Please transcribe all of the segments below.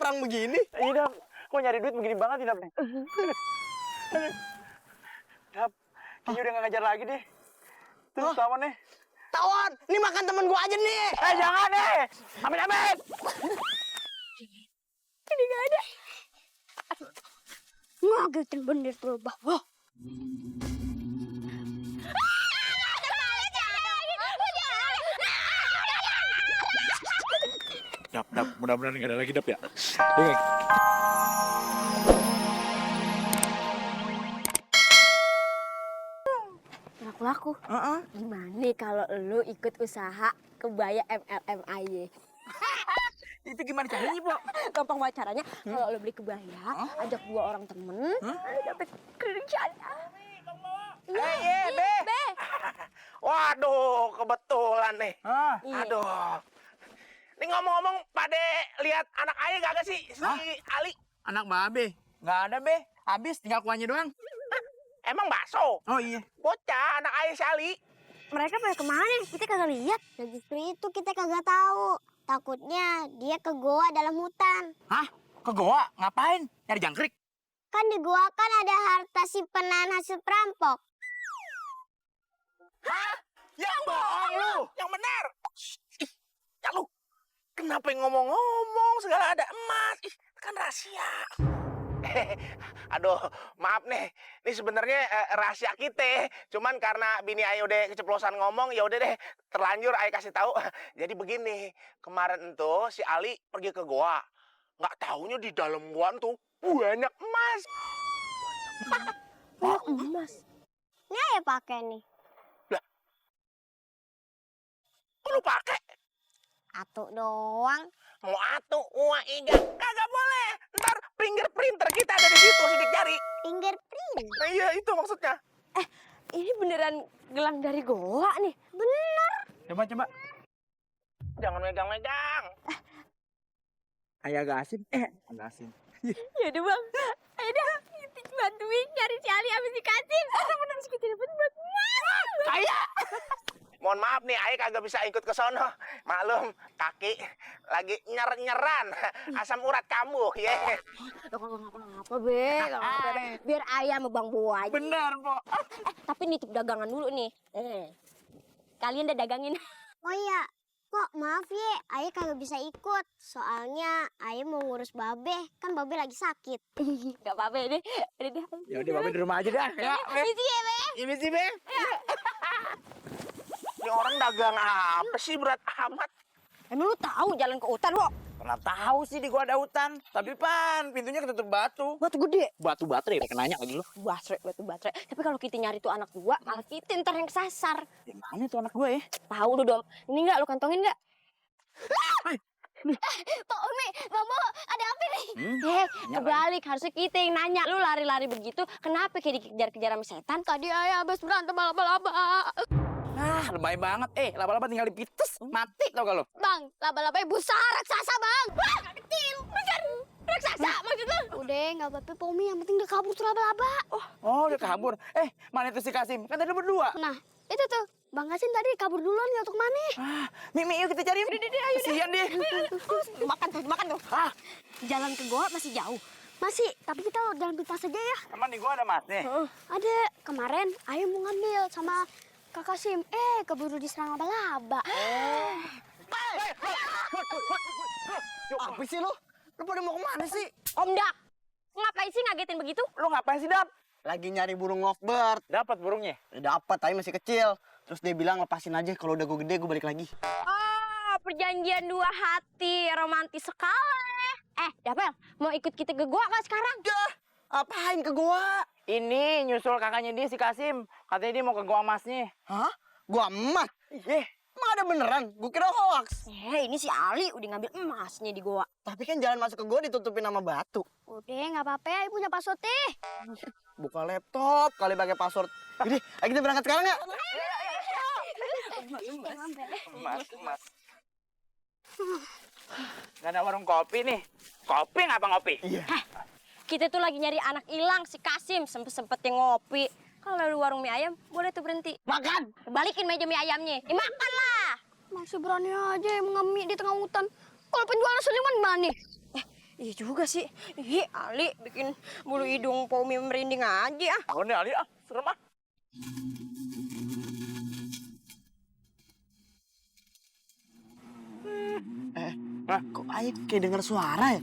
terang begini. Iya, Dap. Kok nyari duit begini banget sih, Dap? Dap, kayaknya udah gak ngajar lagi deh. Tuh, tawan nih. Tawan, ini makan temen gua aja nih. Jangan deh. Amit-amit. Ini gak ada. Aduh, ngagetin bener tuh bawah. Dap, mudah-mudahan gak ada lagi, Dap ya. Laku-laku. Gimana kalau lu ikut usaha kebaya MLM aja? Itu gimana caranya, Pok? Gampang banget caranya. Kalau lu beli kebaya, ajak 2 orang temen, lu dapet kerjaan. Iya, Be. Waduh, kebetulan nih. Iya. Aduh. Ini ngomong-ngomong, pada lihat anak ayah gak sih? Si Ali. Anak Babe? Nggak ada, Be. Habis, tinggal kuahnya doang. Emang bakso? Oh iya. Bocah, anak ayah si Ali. Mereka pada kemana? Kita kagak lihat. Ya justru itu kita kagak tahu. Takutnya dia ke goa dalam hutan. Hah? Ke goa? Ngapain? Nyari jangkrik? Kan di goa kan ada harta simpanan hasil perampok. Yang bohong lu, yang benar. Ih, ya lu. Kenapa ngomong-ngomong segala ada emas? Ih, kan rahasia. Aduh, maaf nih. Ini sebenarnya rahasia kita. Cuman karena bini Ayo udah keceplosan ngomong, ya udah deh terlanjur Ayo kasih tahu. Jadi begini, kemarin tuh si Ali pergi ke goa. Nggak taunya di dalam goa tuh banyak emas. Banyak emas. Ini Ayah pakai nih. Kok lu pakai? Atuk doang. Mau atuh, wah iga. Kagak boleh. Ntar fingerprinter kita ada di situ, sidik jari. Fingerprint. Nah, iya, itu maksudnya. Ini beneran gelang dari goa nih. Bener. Coba. Jangan megang-megang. Ayah agak asin. Agak asin. Yaudah bang. Ayo dah. Kita bantuin nyari si Ali sama si Kasim. Bener sih kita dapat banget. Kayak. Mohon maaf nih, Ayo kagak bisa ikut ke sono. Maklum, kaki lagi nyer-nyeran. Asam urat kambuh, ya. Lo kagak ngapa-ngapa, Be. Biar ayah sama Bang Bo aja. Benar, Pok. Tapi nitip dagangan dulu nih. Kalian udah dagangin. Oh iya. Kok maaf ya, Ayah kagak bisa ikut. Soalnya Ayah mau ngurus Babe. Kan Babe lagi sakit. Gak apa-apa deh. Udah deh. Ya udah, Babe di rumah aja dah. Ya, Misi ya, Be. Iya, misi, Be. Ini orang dagang apa sih berat amat? Emang lu tahu jalan ke hutan, Wo? Pernah tahu sih di gua ada hutan. Tapi Pan, pintunya ketutup batu. Batu gede. Batu baterai, pakai nanya lagi lu. Batu baterai. Tapi kalau kita nyari tuh anak gua, malah kita ntar yang kesasar. Di mana tuh anak gua ya? Tahu lu dong. Ini enggak lu kantongin enggak? Pak Umi, Babu, ada apa nih? Kebalik. Harusnya kita yang nanya. Lu lari-lari begitu, kenapa kayak dikejar-kejar sama setan? Tadi ayah habis berantem laba-laba. Lebay banget. Laba-laba tinggal dipites. Mati tau gak lu? Bang, laba-laba busa raksasa, Bang. Wah, kecil. Bukan raksasa maksud lu. Udah, nggak apa-apa, Pak Umi. Yang penting udah kabur tuh laba-laba. Oh, udah kabur. Mana itu si Kasim? Kan tadi berdua. Nah, itu tuh. Bang Kasim tadi kabur duluan ya untuk mana? Mimi, yuk kita cari. Ayo, kasihan dia. Makan tuh. Jalan ke goa masih jauh. Masih, tapi kita jalan pintas aja ya. Teman di gua ada mas nih. Ada. Kemarin Ayah mau ngambil sama Kak Kasim. Keburu diserang laba-laba. Apa sih lu? Lu pada mau kemana sih? Om Dak, ngapain sih ngagetin begitu? Lu ngapain sih, Dap? Lagi nyari burung lovebird. Dapat burungnya. Dapat, tapi masih kecil. Terus dia bilang lepasin aja, kalau udah gue gede gue balik lagi. Perjanjian 2 hati, romantis sekali. Dapel, mau ikut kita ke goa nggak sekarang? Apain ke gua? Ini nyusul kakaknya dia si Kasim. Katanya dia mau ke gua emasnya. Hah? Gua emas? Emang ada beneran? Gue kira hoax. Ini si Ali udah ngambil emasnya di goa. Tapi kan jalan masuk ke gua ditutupin sama batu. Udah, nggak apa-apa ya. Ibu punya password deh. Buka laptop kali pakai password. Jadi, ayo kita berangkat sekarang ya. Emas. Gak ada warung kopi nih. Kopi ngapa ngopi? Iya. Kita tuh lagi nyari anak hilang si Kasim, sempet-sempetnya ngopi. Kalau di warung mie ayam, boleh tuh berhenti. Makan! Balikin meja mie ayamnya. Makan lah! Masih berani aja emang ngemik di tengah hutan. Kalau penjualan seniman gimana nih? Iya juga sih. Ih, Ali bikin bulu hidung Pomi merinding aja. Takut nih Ali ah, serem ah. Kok Ayo kayak denger suara ya?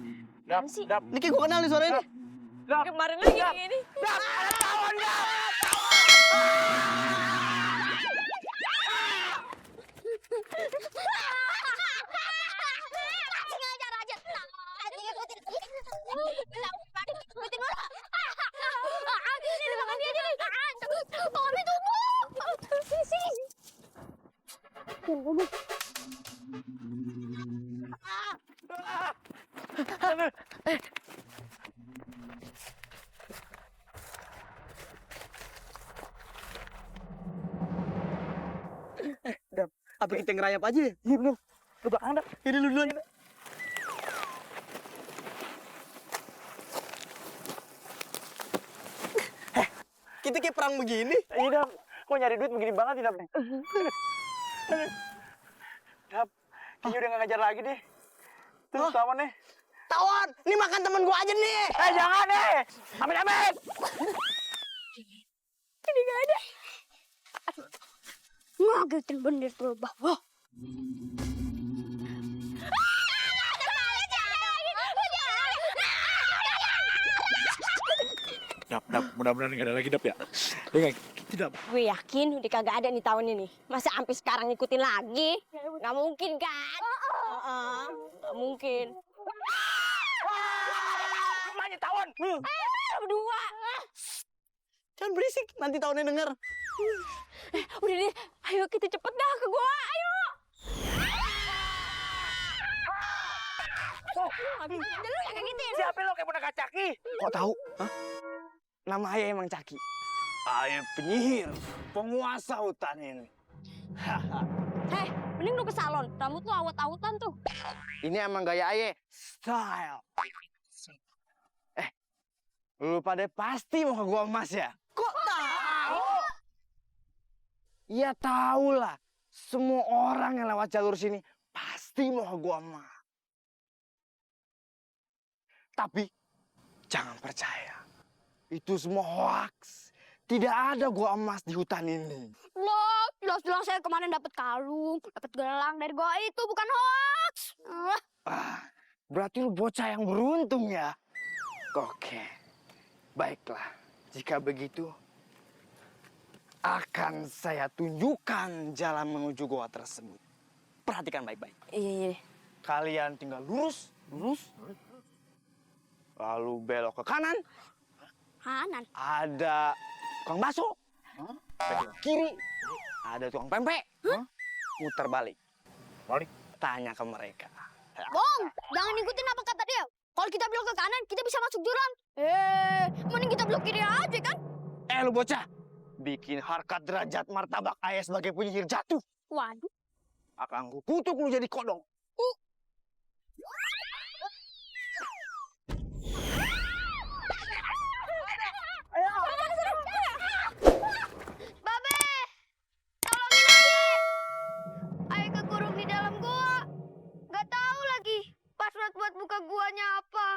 Dap, sih? dap, Ini kayak gue kenal nih suara ini. dap. Kemarin lagi ini. Dap, ada tawon dap. Sengaja aja. Ikutin dulu. Ini makan dia aja nih. Pomi tunggu. Sini. Apa kita ngerayap aja ya? Iya bener. Lu belakang dap. Ini lu duluan. Kita kayak perang begini. Iya dap. Kok nyari duit begini banget nih dap nih? Dap, kayaknya udah gak ngajar lagi deh. Tuh, tawon nih. Tawon, ini makan temen gua aja nih. Jangan deh. Amit-amit. Ini gak ada. Ngagetin bener tuh bawah. Dap, mudah-mudahan gak ada lagi dap ya. Iya gitu dap. Gue yakin udah kagak ada nih tahun ini. Masa sampai sekarang ngikutin lagi? Gak mungkin kan? Gak mungkin. Rumahnya tawon. Berdua. Jangan berisik, nanti Tawonnya denger. Udah deh, ayo kita cepet dah ke gua, ayo. Lu yang kayak gitu ya? Siapa lo kayak boneka caki? Kok tahu? Hah? Nama ayah emang Caki. Ayah penyihir, penguasa hutan ini. Heh, mending lu ke salon. Rambut lu awet-awetan tuh. Ini emang gaya ayah. Style. Lu pada pasti mau ke gua emas ya? Kok tahu? Ya tahu lah. Semua orang yang lewat jalur sini pasti mau ke gua emas. Tapi jangan percaya. Itu semua hoax. Tidak ada gua emas di hutan ini. Loh, jelas-jelas saya kemarin dapat kalung, dapat gelang dari gua itu bukan hoax. Berarti lu bocah yang beruntung ya? Oke. Baiklah. Jika begitu, akan saya tunjukkan jalan menuju goa tersebut. Perhatikan baik-baik. Iya. Kalian tinggal lurus. Lalu belok ke kanan. Hanan. Ada tukang bakso. Ke kiri. Ada tukang pempek. Muter balik. Balik. Tanya ke mereka. Bong, jangan ikutin apa kata dia. Kalau kita belok ke kanan, kita bisa masuk jurang. Mending kita belok kiri aja kan? Lu bocah. Bikin harkat derajat martabak ayah sebagai penyihir jatuh. Waduh. Akan kukutuk lu jadi kodong. Babe, tolongin lagi. Ayo kekurung di dalam gua. Gak tahu lagi password buat buka guanya apa.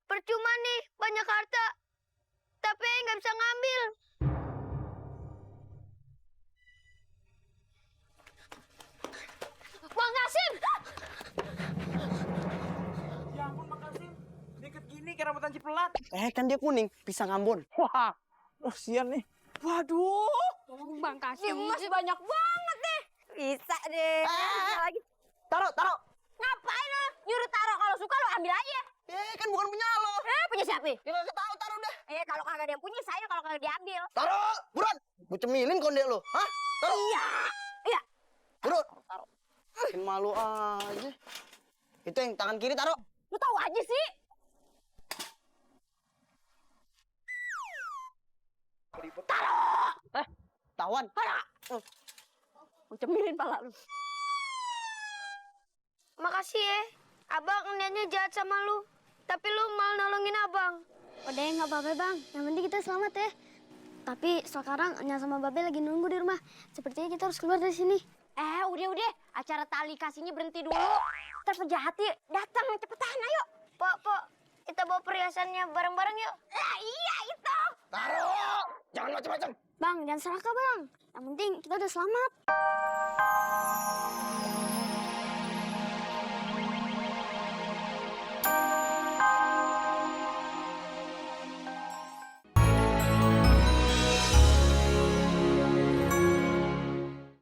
Percuma nih banyak harta, tapi nggak bisa ngambil. Bang Kasim! Ya ampun Bang Kasim. Deket gini kayak rambutan cipelat. Kan dia kuning, pisang Ambon. Wah, sian nih. Waduh, Bang Kasim. emas banyak banget deh. Bisa deh. Bisa lagi. Taruh. Ngapain lo? Nyuruh taruh, kalau suka lo ambil aja. Kan bukan punya lo. Punya siapa? Ya nggak tahu, taruh dah. Kalau kagak ada yang punya, saya kalau kagak diambil. Taruh, buruan. Gue cemilin konde lo. Hah? Taruh. Iya. Buruan. Taruh. Bikin malu aja. Itu yang tangan kiri taruh. Lu tahu aja sih. Tawan. Mau cemilin pala lu. Makasih ya. Abang niatnya jahat sama lu. Tapi lu malah nolongin abang. Udah nggak apa-apa bang. Yang penting kita selamat ya. Tapi sekarang Nya sama Babe lagi nunggu di rumah. Sepertinya kita harus keluar dari sini. Udah. Acara tali kasihnya berhenti dulu. Ntar penjahat datang, cepetan ayo. Pok, kita bawa perhiasannya bareng-bareng yuk. Iya itu. Taruh, jangan macam-macam. Bang, jangan serakah bang. Yang penting kita udah selamat.